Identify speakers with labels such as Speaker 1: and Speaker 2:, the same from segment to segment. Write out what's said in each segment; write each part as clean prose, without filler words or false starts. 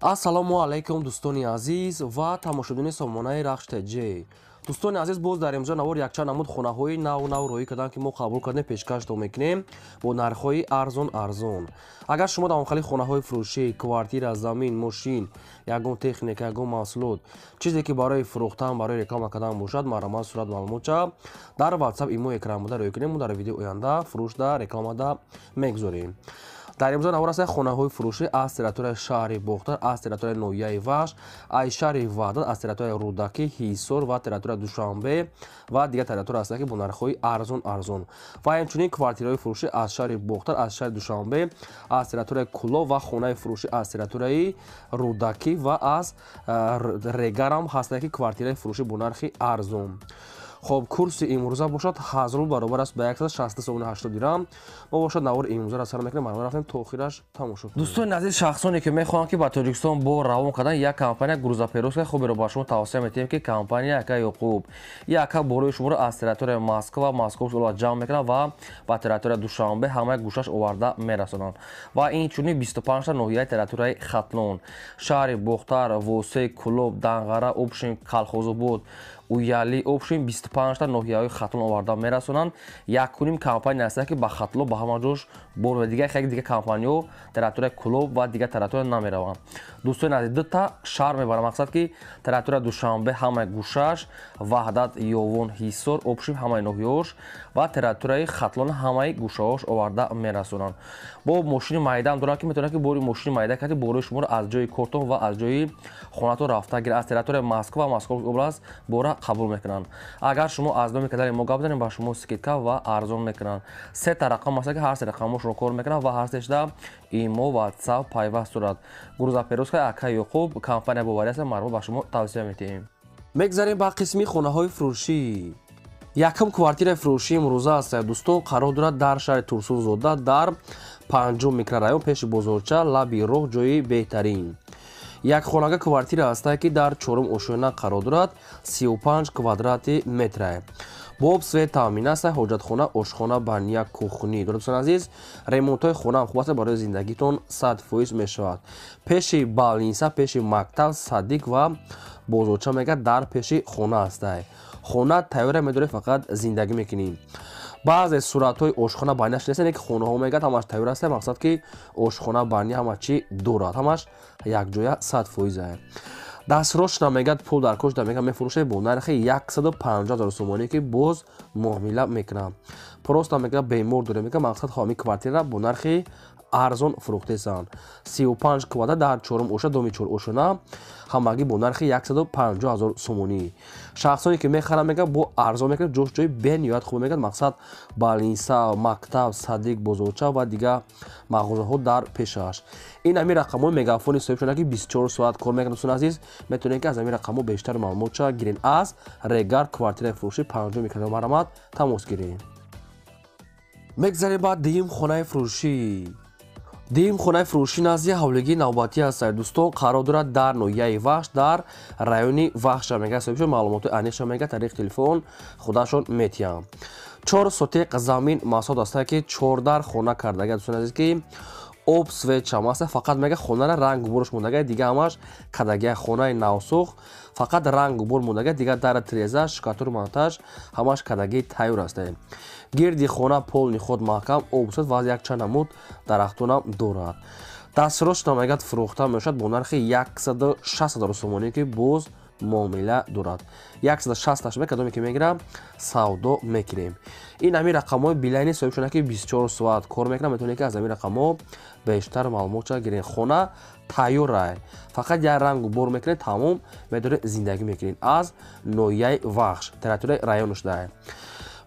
Speaker 1: Ассалому алайкум, дӯстони азиз ва тамошобинони сомонаи Рахш ТЖ. Дӯстони азиз, боз дар имрӯза навор якчанд намуд хонаҳои нав нав роҳӣ карданд, ки мо қабул кардем, пешкаштон мекунем бо нархҳои арзон арзон. Агар шумо дар омхали хонаҳои фурӯшӣ, квартира, замин, мошин, ягон техника, ягон маҳсулот, чизе ки барои фурӯхтан, барои реклама кардан бошад, марҳамат, сурат, маълумотча дар WhatsApp, имо, экран буда роҳӣ кунем. Мо дар видеои оянда фурӯшда, рекламада мегузорем. Дар имрӯза навор аст хонаҳои фурӯшӣ аз территорияи шаҳри Бохтар, аз территорияи ноҳияи Вахш, аз шаҳри Ваҳдат, аз территорияи Рӯдакӣ, Ҳисор ва территорияи Душанбе ва дигар территория ҳастанд, ки бо нархҳои арзон арзон, ва инчунин квартираҳои фурӯшӣ аз шаҳри Бохтар, аз шаҳри Душанбе, аз территорияи Кӯлоб ва хонаи фурӯшӣ аз территорияи Рӯдакӣ ва аз Регарам ҳастанд, ки квартираи фурӯшӣ бо нархи арзон. Хоб, курси имрӯза бошад 1000 рубл баробар аст ба 160 сомони 80 дирам. Мо бошад навори имрӯзаро сар мекунем, марҳамат, рафтем, то охираш тамошо кунем. Дӯстони азиз, шахсоне ки мехоҳанд, ки ба Тоҷикистон бор равон кардан, як компания грузоперевозка хуберо ба шумо тавсия метиҳем, ки компания Ака Ёқуб. Яка борои шуморо аз территорияи Москва, Московский область ҷамъ мекунад ва ба территорияи Душанбе ҳамаи гӯшаш оварда мерасонанд. Ва инчунин 25 ноҳияи территорияи Хатлон, шаҳри Бохтар, Восеъ, Кӯлоб, Данғара, общем, Калхозобод, Уяли, общем, 25 ноҳияҳои Хатлон оварда мерасонанд. Якуним компания ҳастанд, ки ба Хатлон ба ҳама ҷош бор ва дигар хеле дигар компаниҳо территорияи Кӯлоб ва дигар территория намераванд. Дӯстони азиз, дута шаҳр мебарам, мақсад ки территорияи Душанбе ҳамаи гӯшаш, Ваҳдат, Ёвон, Ҳисор, общем, ҳамаи ноҳияҳош ва территорияи Хатлон ҳамаи гӯшаҳош оварда мерасонанд. Бо мошини майдаам доранд, ки метавонад, ки бори мошини майда карди, борои шуморо аз ҷои кортон ва аз ҷои хонатон рафта гирад. Аз территорияи Москва ва Московский область бора қабул мекунанд. Агар шумо аз номи канали мо гап занем, ба шумо скидка ва арзон мекунанд. Сета рақам аст, ки ҳар се рақамҳо шумо кор мекунанд ва ҳар сешда имо, WhatsApp пайваст дорад. Грузоперевозка Ака Ёқуб компания боварӣ аст, марҳамат, ба шумо тавсия метиҳем. Мегзарем ба қисми хонаҳои фурӯшӣ. Якум квартираи фурӯшии имрӯза аст, дӯстон, қарор дорад дар шаҳри Турсунзода, дар панҷум микрорайон, пеши бозорча, лаби роҳ, ҷои беҳтарин. Як хонага квартира ҳастае, ки дар чорум ошёна қарор дорад, 35 квадрати метра. Бо об, свет таъмин аст, ҳоҷатхона, ошхона, баня, кухни дорад. Дӯстони азиз, ремонтҳои хонаам хуб аст, барои зиндагитон 100% мешавад. Пеши больница, пеши мактаб, садик ва бозорча мегӯяд, дар пеши хона ҳастай. Хона тайёра, медоред, фақат зиндагӣ мекунӣ. Баъзе суратҳои ошхона, баняш нест, ки хонаҳо мегӯяд, ҳамаш тайёр аст, мақсад ки ошхона, баня, ҳама чӣ дорад, ҳамаш якҷоя, 100%. Дастрош намегӯяд, пул дар кош мегӯяд, мефурӯшад бо нархи 150 000 сомонӣ, ки боз муомила мекунад. Просто мегӯяд, бемор дорем, мегӯяд, мақсад ҳами квартира бо нархи арзон фурӯхтесанд. 35 квадрат дар чорум оша, доми чор ошона, ҳамагӣ бо нархи 150 000 сомонӣ. Шахсоне ки мехаранд, мегӯяд, бо арзон мекунад, ҷош ҷои бениҳоят хуб мегӯяд, мақсад больница, мактаб, садик, бозорча ва дигар мағозаҳо дар пешаш. Ин ҳамин рақамҳои мегафони соҳиб шуда, ки 24 соат кор мекунад. Дӯстони азиз, метавонед, ки аз ҳамин рақамҳо бештар маълумотча гиред. Аз Регар квартираи фурӯшӣ, панҷум микрорайон, марҳамат, тамос гиред. Мегзарем ба дуюм хонаи фурӯшӣ. Дуюм хонаи фурӯшӣ назди ҳавлигии навбатӣ аст, дӯстон, қарор дорад дар ноҳияи Вахш, дар райони Вахша. Мегӯяд, соҳибшон маълумоти аниқша мегӯяд, тариқи телефон худашон метиҳанд. 4 сотиқ замин масоҳат аст, ки чордар хона кардага. Дӯстони азиз, ки об, свет чам аст, фақат мега, хонара рангу борш мондага, дига ҳамаш кадагия. Хонаи навсӯхт, фақат рангу бор мондага, дига дара, тиреза, штукатур, монтаж ҳамаш кадагии тайёр аст. Гирди хона полный ход маҳкам, об ва якчанд намуд дарахтонам дорад. Дастрош мегӯяд, фурӯхта мешавад бо нархи 160 000 сомонӣ, ки боз муомила дорад. 160 мекадоме ки мегирам, савдо мекунем. Ин ҳамин рақамҳои билайни соҳиб шуда, ки 24 соат кор мекунам. Метавонед, ки аз ҳамин рақамҳо бештар маълумотша гиред. Хона тайёрай, фақат як рангу бор мекунед, тамом, медоред, зиндагӣ мекунед. Аз ноҳияи Вахш, территорияи району шудае.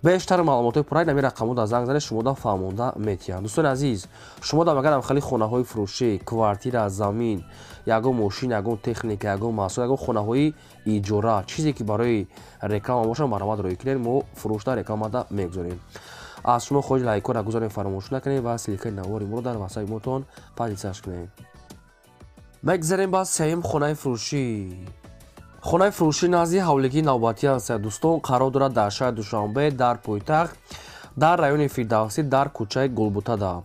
Speaker 1: Бештар маълумотҳои пурра ҳамин рақамҳо дар занг занед, шумо да фаҳмонда метиҳанд. Дӯстони азиз, шумо да магар хеле хонаҳои фурӯшӣ, квартира, замин, ягон мошин, ягон техника, ягон маҳсул, ягон хонаҳои иҷора, чизе ки барои реклама бошад, марҳамат, роҳӣ кунед, мо фурӯшда, рекламада мегузорем. Аз шумо хоҳиш, лайкҳоро гузорем, фаромӯш накунед ва ссылкаи навори моро дар ватсапи мотон поделиться кунед. Мегзарем ба сеюм хонаи фурӯшӣ. Хонаи фурӯшӣ назди ҳавлигии навбатӣ аст, дӯстон, қарор дорад дар шаҳри Душанбе, дар пойтахт, дар райони Фирдавсӣ, дар кӯчаи Гулбутада.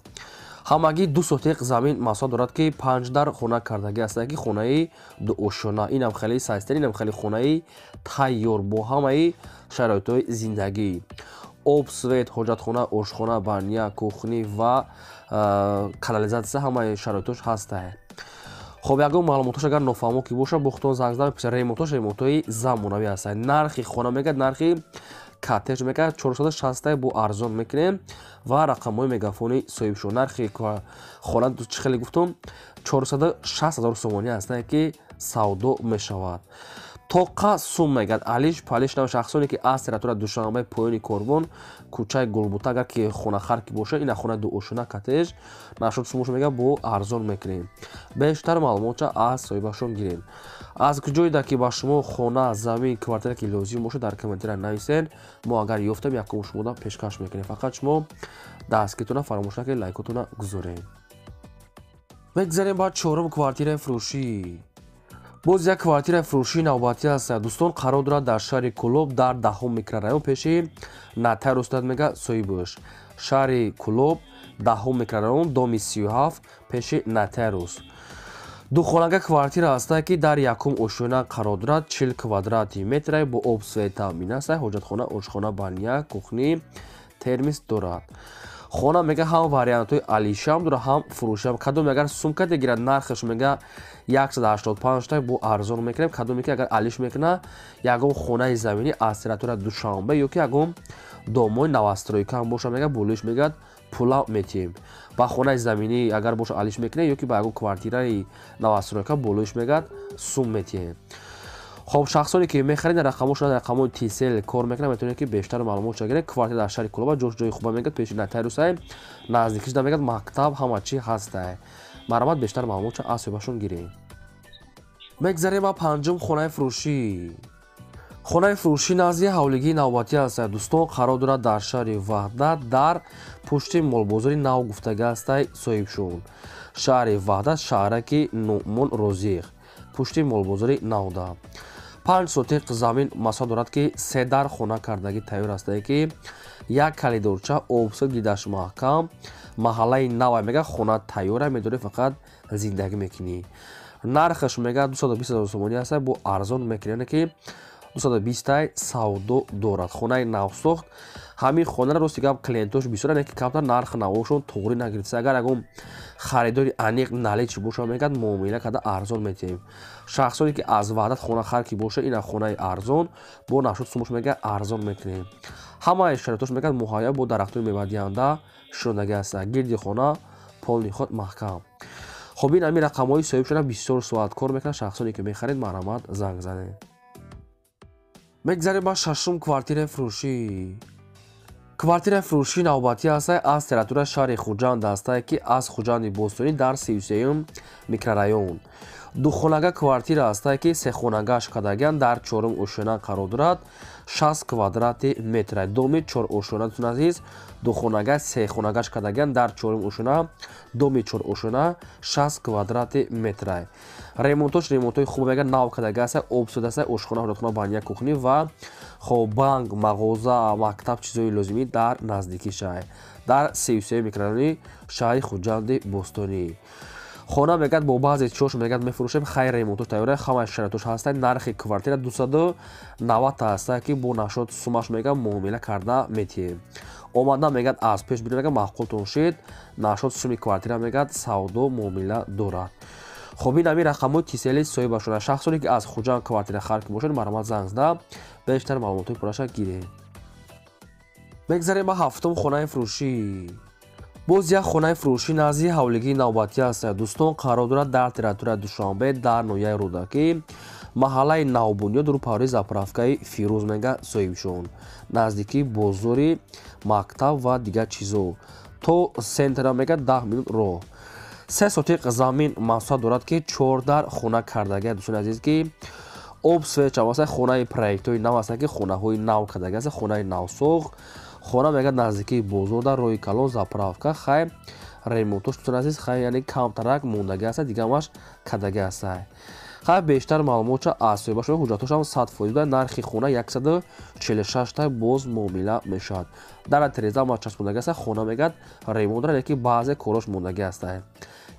Speaker 1: Ҳамагӣ 2 сотиқ замин масоҳат дорад, ки 5 дар хона кардагӣ аст, ки хонаи дуошёна. Инам хеле сайстен, инам хеле хонаи тайёр бо ҳамаи шароитҳои зиндагӣ. Об, свет, ҳоҷатхона, ошхона, баня, кухни ва канализатсия ҳамаи шароитош ҳастае. Хоб, ягон маълумотош агар нофаҳмо ки боша, бо худтон занг зада мепурсед. Ремонтош ремонтҳои замонавӣ ҳастанд. Нархи хона мегӯяд, нархи коттедж мегӯяд 460 бо арзон мекунем ва рақамҳои мегафони соҳибшо. Нархи хона чӣ хеле гуфтум, 460 000 сомонӣ ҳастанд, ки савдо мешавад. Тоқа сум мегӯяд, алиш палиш нав. Шахсоне ки аз территория Душанбе, поёни корвон, кӯчаи Гулбута, агар ки хонахар ки боша, ина хона дуошёна коттедж нашуд сумош мегӯяд, бо арзон мекунем. Бештар маълумотча аз соҳибашон гирем. Аз куҷоида ки ба шумо хона, замин, квартира ки лозим бошад, дар комментария нависен. Мо агар ёфтем, якум шумода пешкаш мекунем. Фақат шумо дастгиритона фаромӯш накунед, лайкотона гузорем. Мегзарем ба чорум квартираи фурӯшӣ. Боз як квартираи фурӯшии навбатӣ аст, дӯстон, қарор дорад дар шаҳри Кӯлоб, дар 10 микрорайон, пеши нотариус мега соҳибаш. Шаҳри Кӯлоб, 10 микрорайон, доми 37, пеши нотариус. Духонага квартира аст, ки дар якум ошёна қарор дорад, 40 квадрати метра, бо об, свет таъмин аст, ҳоҷатхона, ошхона, баня, кухни, термис дорад. Хона мега ҳам вариантҳои алишам дорад, ҳам фурӯшам. Кадоме агар сумка дегирад, нархаш мега 185 та бо арзон мекунем. Кадоме ки агар алиш мекуна, ягон хонаи заминӣ аз территория Душанбе ё ки ягон домои новостройка ҳам боша, мега болоиш мегӯяд пула метиҳем. Ба хонаи заминӣ агар боша алиш мекунем, ё ки ба ягон квартираи новостройка болоиш мегӯяд сум метиҳем. Хоб, шахсоне ки мехаред, рақамошон рақамҳои Тисел кор мекунад, метавонед ки бештар маълумот гиред. Квартира дар шаҳри Кӯлоб, ҷош ҷои хуба мегӯяд, пеши нотариусай, наздикиш да мегӯяд мактаб, ҳама чӣ ҳастай. Марҳамат, бештар маълумотча аз соҳибашон гиред. Мегзарем ба панҷум хонаи фурӯшӣ. Хонаи фурӯшӣ назди ҳавлигии навбатӣ аст, дӯстон, қарор дорад дар шаҳри Ваҳдат, дар пушти молбозори нав гуфтага ҳастай соҳибшон. Шаҳри Ваҳдат, шаҳраки Нуъмон Розиқ, пушти молбозори навда. 5 сотиқ замин масоҳат дорад, ки 3 дар хона кардагӣ тайёр ҳастае, ки як калидорча, обсо гидаш маҳкам, маҳаллаи навай мега, хона тайёра, медорӣ фақат зиндагӣ мекунӣ. Нархаш мега 220 000 сомонӣ аст, бо арзон мекунӣ, ки 220 савдо дорад. Хонаи навсохт. Ҳамин хонаро рости гап клиентош бисёр, ки камтар нарх навошон туғрӣ нагирифта. Агар ягон харидори аниқ наличи боша, мегӯяд муомила карда арзон метиҳем. Шахсоне ки аз Ваҳдат хона хар ки боша, ина хонаи арзон бо нашуд сумош мегӯяд арзон мекунем. Ҳамаи шароитош мегӯяд муҳайё, бо дарахтои мевадиҳанда шунодагӣ аст. Гирди хона полни худ маҳкам. Хоб, ин ҳамин рақамҳои соҳиб шуда 24 соат кор мекунад. Шахсоне ки мехаред, марҳамат, занг занед. Мегзарем ба шашум квартираи фурӯшӣ. Квартираи фурӯшии навбатӣ аст аз территорияи шаҳри Хуҷанд ҳастае, ки аз Хуҷанди бостонӣ, дар 33 микрорайон. Духонага квартира ҳастае, ки сехонагаш кардагиан, дар чорум ошёна қарор дорад, 60 квадрати метра. Доми чорошёна, дӯстони азиз, духонага сехонагаш кардагиан дар чорум ошёна, доми чорошёна, 60 квадрати метра. Ремонтош ремонтҳои хуб мегӯяд, нав кардаги аст, об суд аст, ошхона, ҳоҷатхона, баня, кухни ва хоб, банк, мағоза, мактаб, чизҳои лозимӣ дар наздикии шаҳр, дар 33 микрорайони шаҳри Хуҷанди бостонӣ. Хона мегӯяд бо баъзе чиҳош мегӯяд мефурӯшем, хайр, ремонтош тайёра, ҳамаи шароитош ҳастанд. Нархи квартира 290 ҳаста, ки бо нашод сумаш мегӯяд муомила карда метиҳем. Омада мегӯяд аз пеш бинед, мегӯяд маъқултон шид, нашод суми квартира мегӯяд савдо муомила дорад. Хоб, ин ҳамин рақамҳои Тисели соҳибашона. Шахсоне ки аз Хуҷанд квартира хар ки бошад, марҳамат, занг зада бештар маълумотҳои пурраша гиред. Мегзарем ба ҳафтум хонаи фурӯшӣ. Боз як хонаи фурӯшӣ назди ҳавлигии навбатӣ аст, дӯстон, қарор дорад дар территорияи Душанбе, дар ноҳияи Рӯдакӣ, маҳаллаи Навбунёд, рӯпаҳрӯи заправкаи Фирӯз мега соҳибшон, наздикии бозори, мактаб ва дигар чизо. То центра мега 10 минут роҳ. 3 сотиқ замин масоҳат дорад, ки 4 дар хона кардагӣ, дӯстони азиз, ки об свет аст, хонаи проектҳои нав аст, ки хонаҳои нав кардагӣ аст, хонаи навсохт. Хона мегӯяд наздикии бозор, дар роҳи калон, заправка, хай ремонтош, дӯстони азиз, хай яъне камтарак мондагӣ аст, дига ҳамаш кардагӣ аст. Хай бештар маълумотша аз соҳибашон ҳуҷҷатҳошам 100% буда. Нархи хона 146 та боз муомила мешавад. Дар тереза ма часпондагӣ аст, хона мегӯяд ремонт дорад, лекин баъзе корош мондагӣ аст.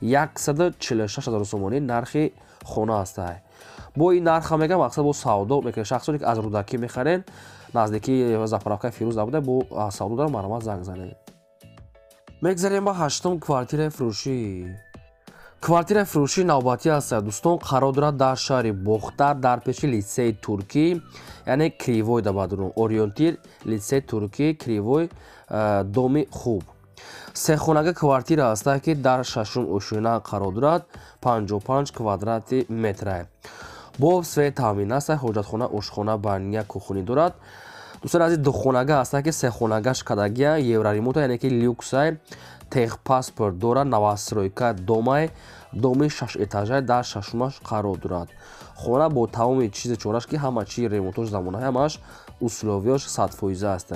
Speaker 1: 146 ҳазор сомонӣ нархи хона аст. Бо ин нарха мегӯям мақсад бо савдо мекунед. Шахсоне ки аз Рӯдакӣ мехарен, наздикии заправкаи Фирӯз набуда, бо савдо дорам, марҳамат занг занед. Мегзарем ба ҳаштум квартираи фурӯшӣ. Квартираи фурӯшии навбатӣ аст, дӯстон, қарор дорад дар шаҳри Бохтар, дар пеши литсеи туркӣ, яъне Кривой да бадрун, ориентир литсеи туркӣ, Кривой, доми хуб. Сехонага квартира аст, ки дар шашум ошёна қарор дорад, 55 квадрати метра. Бо свет таъмин аст, ҳоҷатхона, ошхона, баня, кухонӣ дорад. Дӯстони азиз, духонага аст, ки сехонагаш кадагия, евроремонта, яъне ки люксай, техпаспорт дорад, новостройка домай, доми шаш этажай дар шашумаш қарор дорад. Хона бо тамоми чизи чораш, ки ҳама чи ремонтош замонаҳои, ҳамааш условияш 100% аст.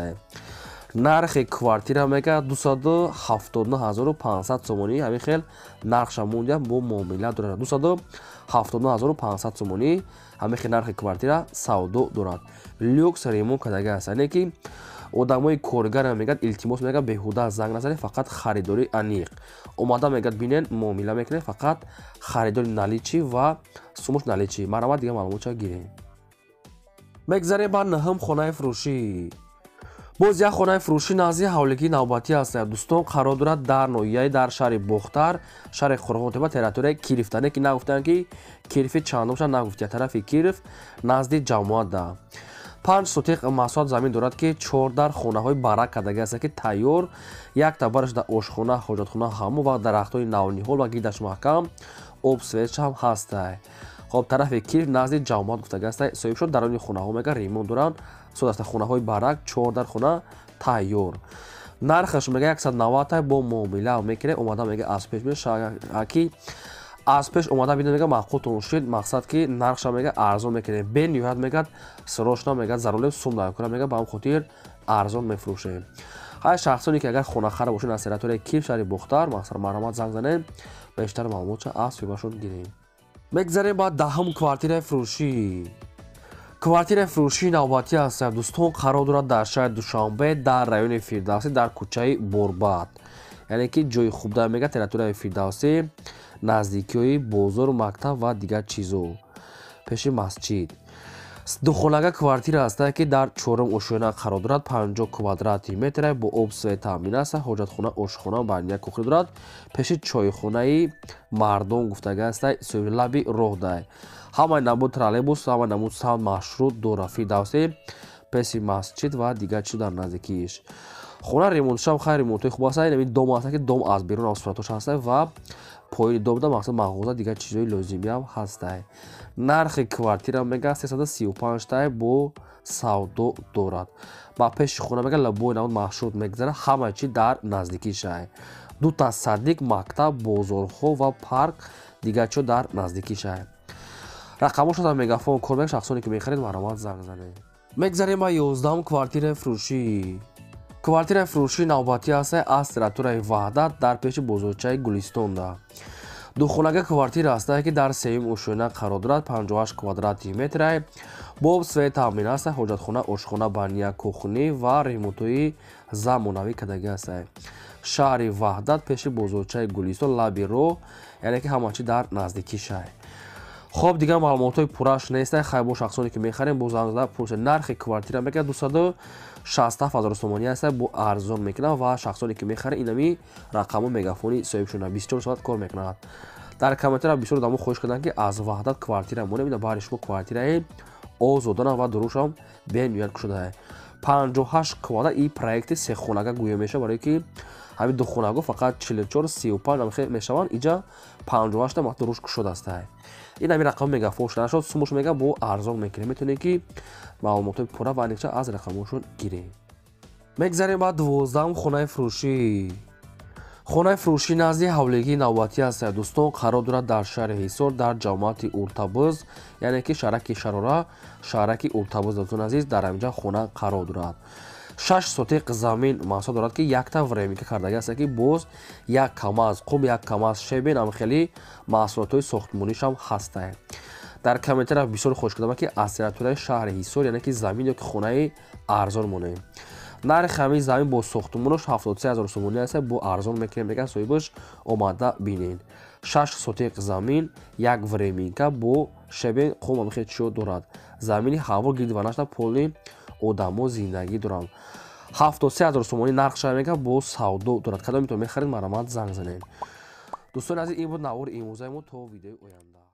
Speaker 1: Нархи квартира мега 279 500 сомонӣ, ҳамин хел нархша мондия, бо муомила дорад. 279 500 сомонӣ ҳамин хел нархи квартира савдо дорад. Люкс ремонт кардага аст, яъне ки одамои коргара мегӯяд, илтимос мегӯяд, беҳуда занг назанед, фақат харидори аниқ омада мегӯяд, бинен, муомила мекунед, фақат харидори наличный ва сумош наличный. Марҳамат, дигар маълумотча гирем. Мегзарем ба нӯҳум хонаи фурӯшӣ. Боз як хонаи фурӯшӣ назди ҳавлигии навбатӣ аст, дӯстон, қарор дорад дар ноҳияи, дар шаҳри Бохтар, шаҳри Қурғонтепа, территорияи Кирифтане, ки нагуфтанд, ки Кирифи чандумша нагуфтия, тарафи Кириф, назди ҷамоат да. 5 сотиқ масоҳат замин дорад, ки чор дар хонаҳои барак кардагӣ аст, ки тайёр, якта бараш дар ошхона, ҳоҷатхона, ҳамон вақт дарахтҳои навниҳол ва гидаш маҳкам, об светшам ҳастай. Хоб, тарафи Кириф, назди ҷамоат гуфтагӣ аст соҳибшон. Дарони хонаҳо мега ремонт доранд, содаста хонаҳои барак, чор дар хона тайёр. Нархаш мега 190, бо муомила мекунед. Омада мега аз пеш ки аз пеш омада бинед, мега маъқултон шуд, мақсад ки нархша мега арзон мекунем. Бениҳоят мегӯяд срочно мегӯяд зарурем, сум накунам, мега ба ҳам хотир арзон мефурӯшем. Ҳар шахсоне ки агар хонахара бошед аз территорияи Кириф, шаҳри Бохтар, мақсад марҳамат занг занед, бештар маълумотша аз соҳибашон гирем. Мегзарем ба 10-ум квартираи фурӯшӣ. Квартираи фурӯшии навбатӣ аст, дӯстон, қарор дорад дар шаҳри Душанбе, дар райони Фирдавсӣ, дар кӯчаи Борбад, яъне ки ҷои хуб дар мега территорияи Фирдавсӣ, наздикиҳои бозору мактаб ва дигар чизо, пеши масҷид. Духонага квартира аст, ки дар чорум ошёна қарор дорад, 50 квадрати метра, бо об свет таъмин аст, ҳоҷатхона, ошхона, баня, кухня дорад. Пеши чойхонаи мардон гуфтага аст, лаби роҳ дай, ҳамаи намуд троллейбус, ҳамаи намуд санд маршрут дорад. Фирдавсӣ, пеши масҷид ва дигар чиз дар наздикииш. Хона ремонтшам хайр, ремонтҳои хуб аст. Ин дом аст, ки дом аз берун ам суратош ҳаст ва поини домда мақсад мағоза, дигар чизҳои лозимиам ҳастай. Нархи квартира мега 335 тай, бо савдо дорад. Ба пеши хона мега лабои намуд маршрут мегзарад, ҳама чи дар наздикишай, дута садик, мактаб, бозорҳо ва парк, дигар чио дар наздикишай. Рақамошон дар мегафон кор мекунад. Шахсоне ки мехаред, марҳамат занг занед. Мегзарем ба 11-ум квартираи фурӯшӣ. Квартираи фурӯшии навбатӣ аст аз территорияи Ваҳдат, дар пеши бозорчаи Гулистонда. Духонага квартира аст, ки дар сеюм ошёна қарор дорад, 58 квадрати метрай, бо свет таъмин аст, ҳоҷатхона, ошхона, баня, кухня ва ремонтҳои замонавӣ кардагӣ аст. Шаҳри Ваҳдат, пеши бозорчаи Гулистон, лаби роҳ, яъне ки ҳама чи дар наздикишай. Хоб, дигар маълумотҳои пурраш нест. Хай, бо шахсоне ки мехарем, бо занг зада пурсед. Нархи квартира мекунад 267 ҳазор сомонӣ аст, бо арзон мекунад. Ва шахсоне ки мехаред, инами рақаму мегафони соҳибшона 24 соат кор мекунад. Дар комментария бисёр одамо хоҳиш карданд, ки аз Ваҳдат квартира монем. Ина баҳри шумо квартираи озодана ва дурушам бениҳоят кушода, 58 квадрат. И проекти сехонага гӯё мешавад, барое ки ҳамин духонаго фақат 44, 35 мешаванд, иҷа 58 та дуруш кушодастай. Ин ҳамин рақам мегафон нашуд, сумош мега бо арзон мекунем. Метавонед, ки маълумотҳои пурра ва аниқча аз рақамҳошон гирем. Мегзарем ба 12-ум хонаи фурӯшӣ. Хонаи фурӯшӣ назди ҳавлигии навбатӣ аст, дӯстон, қарор дорад дар шаҳри Ҳисор, дар ҷамоати Уртабуз, яъне ки шаҳраки Шарора, шаҳраки Уртабуз. Дӯстон азиз, дар ҳаминҷа хона қарор дорад, 6 сотиқ замин масоҳат дорад, ки якта временка кардаги аст, ки боз як камаз қум, як камаз щебень, ам хеле маҳсулотҳои сохтмонишам ҳастай. Дар комментария бисёр хош кардам, ки аз территорияи шаҳри Ҳисор, яъне ки замин ё ки хонаи арзон монем. Нархи ҳамин замин бо сохтумонаш 73 000 сомонӣ аст, бо арзон мекунем, меган соҳибаш, омада бинен. 6 сотиқ замин, як временка бо щебень, қум, ҳамихел чиё дорад. Замини ҳаво гирдванашта полный одамо зиндагӣ доранд. 73 000 сомонӣ нарх шава, мега, бо савдо дорад. Кадомитон мехаред, марамат занг занед. Дӯстони азиз, ин буд навори имрӯзаи мо. То видеои оянда.